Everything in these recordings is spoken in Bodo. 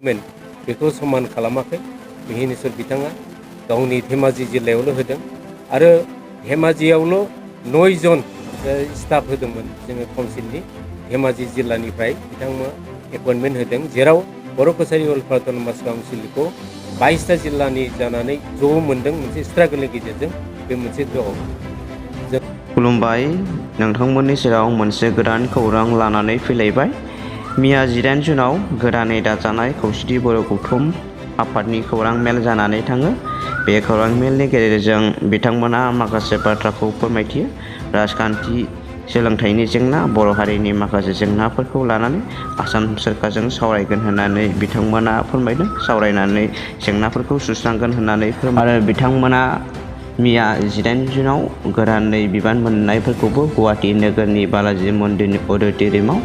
बेखौ समान खालामाखै। बिहिनेश्वर बिथाङा गावनि धेमाजि जिल्लायावल' होदों आरो धेमाजियावल' 9 जन स्टाफ होदोंमोन जोङो काउन्सिलनि। धेमाजि जिल्लानिफ्राय बिथांमोना एपइन्टमेन्ट होदों, जेराव बर' कछारी वेलफेयार अट'नमास काउन्सिलखौ 22टा जिल्लानि जानानै ज' मोनदों मोनसे स्ट्रागलनि गेजेरजों। बे मोनसे दं। खुलुमबाय, नोंथांमोननि सेराव मोनसे गोदान खौरां लानानै फैलायबाय। मैया 18 जुनाव गोदानै दाजानाय खौसेथि बर' गौथुम आफादनि खौरां मेल जानानै थाङो। बे खौरां मेलनि गेजेरजों बिथांमोना माखासे बाथ्राखौ फोरमायथियो। राजखान्थि, सोलोंथाइनि जेंना, बर' हारिनि माखासे जेंनाफोरखौ लानानै आसाम सोरखारजों सावरायगोन होननानै बिथांमोना फोरमायदों। सावरायनानै जेंनाफोरखौ सुस्रांगोन होननानै आरो बिथांमोना मैया 18 जुनाव गोदानै बिबान मोननायफोरखौबो गुवाहाटि नोगोरनि बालाजी मन्दिरनि अडिट'रियामाव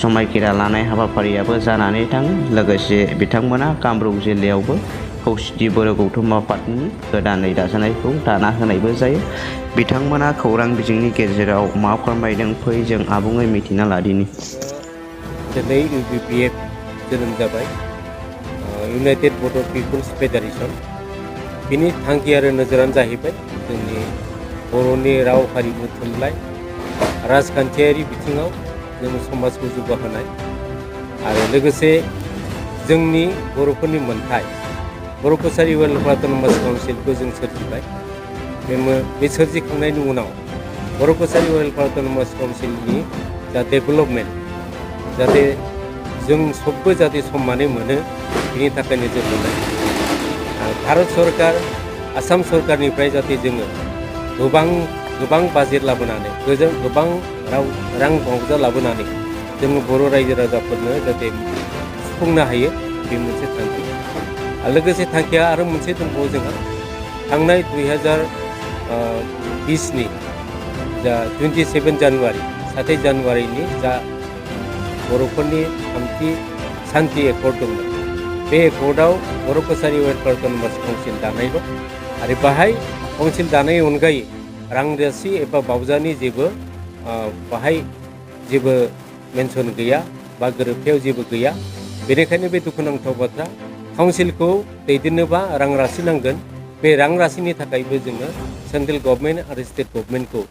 समायखिरा लानाय हाबाफारियाबो जानानै थाङो। लोगोसे बिथांमोना कामरुप जिल्लायावबो खौसेथि बर' गौथुम आफादनि गोदानै दाजानायखौ दाना होनायबो जायो। बिथांमोना खौरां बिजोंनि गेजेराव मा फोरमायदों, फै जों आबुङै मिथिना लादिनि। दिनै UBPF जोनोम जाबाय, इउनाइटेड बड' पिपुल्स फेडारेसन। बिनि थांखि आरो नोजोरानो जाहैबाय जोंनि बर'नि राव, हारिमु, थुनलाइ, राजखान्थियारि बिथिङाव जों समाजखौ जौगाहोनाय आरो लोगोसे जोंनि बर'फोरनि मोन्थाय बर' कछारी वेलफेयार अट'नमास काउन्सिलखौ जों सोरजिबाय। बे सोरजिखांनायनि उनाव बर' कछारी वेलफेयार अट'नमास काउन्सिलनि जा डेभेलपमेन्ट, जाहाथे जों सबबो जाहाथे समानै मोनो, बिनि थाखाय नोजोर होनाय। भारत सरकार, आसाम सरकारनिफ्राय जाहाथे जोङो गोबां बाजेट लाबोनानै, गोबां रां बावजा लाबोनानै जोङो बर' रायजो राजाफोरनो जाहाथे सुफुंनो हायो, बे मोनसे थांखि। आरो लोगोसे थांखिया आरो मोनसे दंबावो जोंहा। थांनाय 2020नि जा 27 जानुवारि 7 जानुवारिनि जा बर'फोरनि 3थि सान्थि एकर्ड दंमोन, बे एकर्डआव बर' कछारी वेलफेयार अट'नमास काउन्सिल दानायल' आरो बाहाय काउन्सिल दानायनि अनगायै रां राशि एबा बावजानि बाहाय जेबो मेनसन गैया बा गोरोबथायाव जेबो गैया। बेनिखायनो बे दुखुनांथाव बाथ्रा, काउन्सिलखौ दैदेननोबा रां राशि नांगोन। बे रां राशिनि थाखायबो जोङो सेन्ट्रेल गभर्नमेन्ट आरो स्टेट गभर्नमेन्टखौ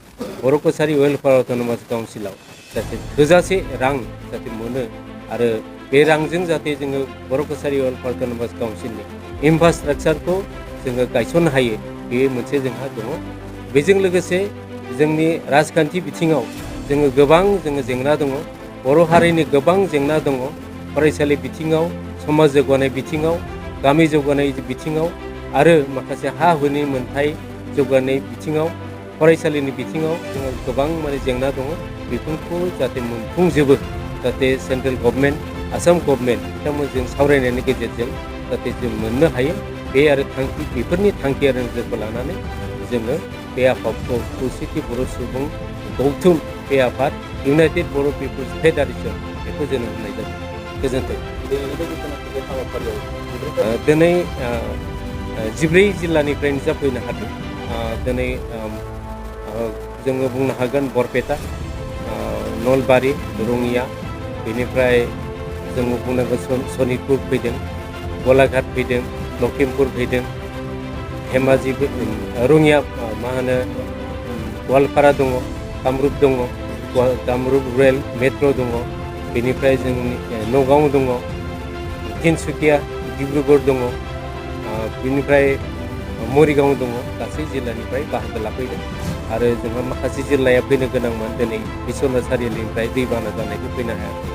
बर' कछारी वेलफेयार अट'नमास काउन्सिलाव जाहाथे थोजासे रां जाहाथे मोनो आरो बे रांजों जाहाथे जोङो बर' कछारी वेलफेयार अट'नमास काउन्सिलनि इनफ्रास्ट्राक्चारखौ जोङो गायसननो हायो, बे मोनसे जोंहा दङ। बेजों लोगोसे जोंनि राजखान्थि बिथिङाव गोबां जेंना दङ। बर' हारिनि गोबां जेंना दङ। फरायसालि बिथिङाव, समाज जौगानाय बिथिङाव, गामि जौगानाय बिथिङाव आरो माखासे हा हुनि मोनथाय जौगानाय बिथिङाव, फरायसालिनि बिथिङाव जोङो गोबां जेंना दङ। बेफोरखौ जाहाथे मोनफुंजोबो, जाहाथे सेन्ट्रेल गभर्नमेन्ट, आसाम गभर्नमेन्ट बिथांमोनजों सावरायनायनि गेजेरजों जाहाथे जों मोननो हायो। बे आरो बेफोरनि थांखि आरो नोजोरखौ लानानै जोङो बे आफादखौ खौसेथि बर' सुबुं गौथुम, बे आफाद इउनाइटेड बर' पिपुल्स फेडारेसन, बेखौ जोनोम होनाय जादों। गोजोन्थों। दिनै 14 जिल्लानिफ्राय नुजाफैनो हादों। दिनै जोङो बुंनो हागोन बरपेटा, नलबारि, रङिया, बेनिफ्राय जोङो बुंनांगोन सनितपुर फैदों, गलाघाट फैदों, लखिमपुर फैदों, धेमाजि, रङिया गवालपारा दङ, कामरुप दङ, कामरुप रुरेल मेट्र' दङ, बेनिफ्राय जोंनि नगाव दङ, तिनसुकिया, डिब्रुगड़ दङ, बेनिफ्राय मरिगाव दङ। गासै जिल्लानिफ्राय बाहागो लाफैदों आरो जोंहा माखासे जिल्लाया फैनो गोनांमोन। दिनै बिश्वनाथ सारिआलिनिफ्राय दैबाना जानायखौ फैनो हायाखै।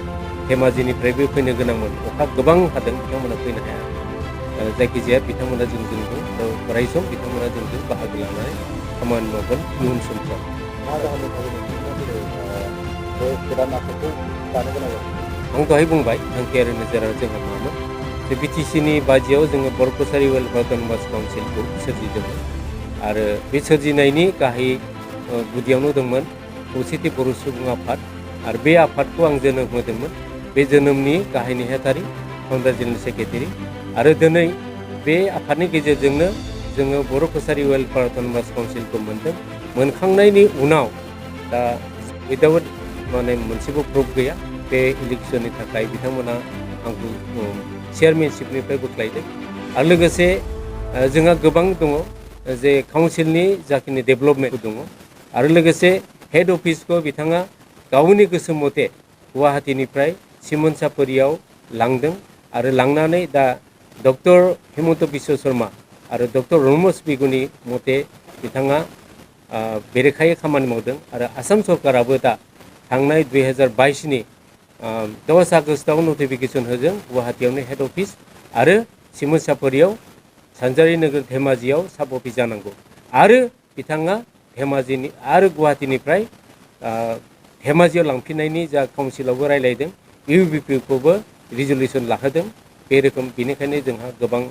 धेमाजिनिफ्रायबो फैनो गोनांमोन, अखा गोबां हादों, बिथांमोना फैनो हायाखै। जायखिजाया बिथांमोना जोंजों अरायसम बिथांमोना जोंजों बाहागो लानानै खामानि मावगोन इयुन समफ्राव। आं दहाय बुंबाय थांखि आरो नोजोरा जोंहा मामोन। जे BTCनि बायजोआव जोङो बर' कछारी वेलफेयार अट'नमास काउन्सिलखौ सोरजिदोंमोन आरो बे सोरजिनायनि गाहाय गुदियावनो दंमोन खौसेथि बर' सुबुं आफाद आरो बे आफादखौ आं जोनोम होदोंमोन। बे जोनोमनि गाहाय नेहाथारि, फाउन्डार जेनेरेल सेक्रेटारि आरो दिनै बे आफादनि गेजेरजोंनो जोङो बर' कछारी वेलफेयार अट'नमास काउन्सिलखौ मोनदों। मोनखांनायनि उनाव दा उइदाउट मोनसेबो प्रुफ गैया। बे इलेक्सननि थाखाय बिथांमोना आंखौ चेयारमेनशिपनिफ्राय बोख्लायदों आरो लोगोसे जोंहा गोबां दङ जे काउन्सिलनि जाखिनि डेभेलपमेन्ट दङ आरो लोगोसे हेड अफिसखौ बिथाङा गावनि गोसो मथे गुवाहाटीनिफ्राय सिमोनसापुरियाव लांदों आरो लांनानै दा डक्टर हिमन्त बिश्व शर्मा आरो डक्टर रमेश बिगुनि मथे बिथाङा बेरेखायै खामानि मावदों आरो आसाम सरकाराबो दा थांनाय 2022नि 10 आगस्टआव नटिफिकेसन होदों गुवाहाटीयावनो हेड अफिस आरो सिमोनसापुरियाव सानजारि नोगोर धेमाजियाव साब अफिस जानांगौ आरो बिथाङा धेमाजिनि आरो गुवाहाटीनिफ्राय धेमाजियाव लांफिननायनि जा काउन्सिलावबो रायलायदों इउबिपिखौबो रिजलिउसन लाहोदों बे रोखोम बेनिखायनो जोंहा गोबां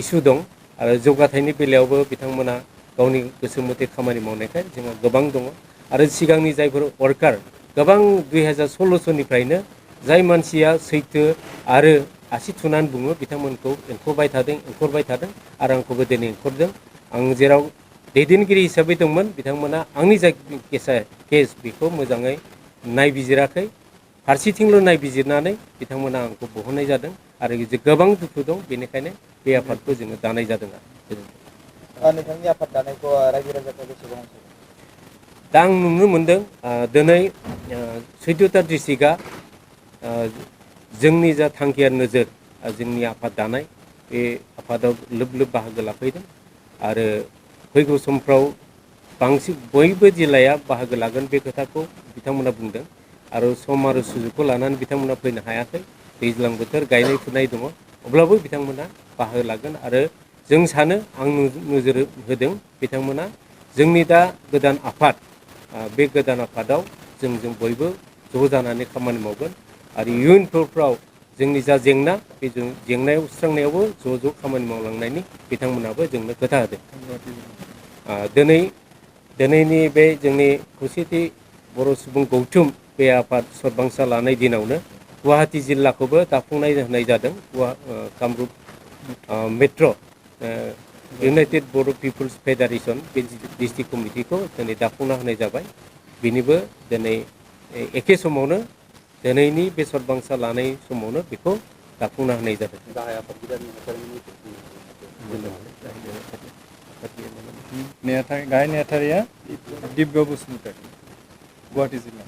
इसु दं आरो जौगाथायनि बेलायावबो बिथांमोना गावनि गोसो मथे खामानि मावनायखाय जोंहा गोबां दङ आरो सिगांनि जायफोर वर्कार गोबां 2016 जाय मानसिया सैथो आरो आसि थुनानै बुङो बिथांमोनखौ एंखरबाय थादों आरो आंखौबो दिनै एंखरदों आं जेराव दैदेनगिरि हिसाबै दंमोन बिथांमोना आंनि जाय केस बेखौ मोजाङै नायबिजिराखै फारसेथिंल' नायबिजिरनानै बिथांमोना आंखौ बहननाय जादों आरो गोबां दुखु दं बेनिखायनो बे आफादखौ जोङो दानाय जादों आरो नोंथांनि आफाद दानायखौ रायजो राजाफ्रा बेसेबां दा आं नुनो मोनदों दिनै 14था डिस्ट्रिक्टआ जोंनि जा थांखिया नोजोर जोंनि आफाद दानाय बे आफादाव लोब लोब बाहागो लाफैदों आरो फैगौ समफ्राव बांसिन बयबो जिल्लाया बाहागो लागोन बे खोथाखौ बिथांमोना बुंदों आरो सम आरो सुजुगखौ लानानै बिथांमोना फैनो हायाखै दैज्लां बोथोर गायनाय फुनाय दङ अब्लाबो बिथांमोना बाहागो लागोन आरो जों सानो आं नोजोर होदों बिथांमोना जोंनि दा गोदान आफाद बे गोदान आफादाव जों बयबो ज' जानानै खामानि मावगोन आरो इयुनफ्राव जोंनि जा जेंना बे जेंनायाव सुस्रांनायावबो ज' खामानि मावलांनायनि बिथांमोनाबो जोंनो खोथा होदों दिनैनि बे जोंनि खौसेथि बर' सुबुं गौथुम बे आफाद सरबांसा लानाय दिनावनो गुवाहाटी जिल्लाखौबो दाफुंनाय होनाय जादों कामरुप मेट्र' इउनाइटेड बर' पिपुल्स फेडारेसन बे डिस्ट्रिक्ट कमिटिखौ दिनै दाफुंना होनाय जाबाय बेनिबो दिनै एखे समावनो दिनैनि बे सरबांसा लानाय समावनो बेखौ दाफुंना होनाय जादों गाहाय आफादगिरि गाहाय नेहाथारिया दिब्य बसुमतारी गुवाहाटी जिल्ला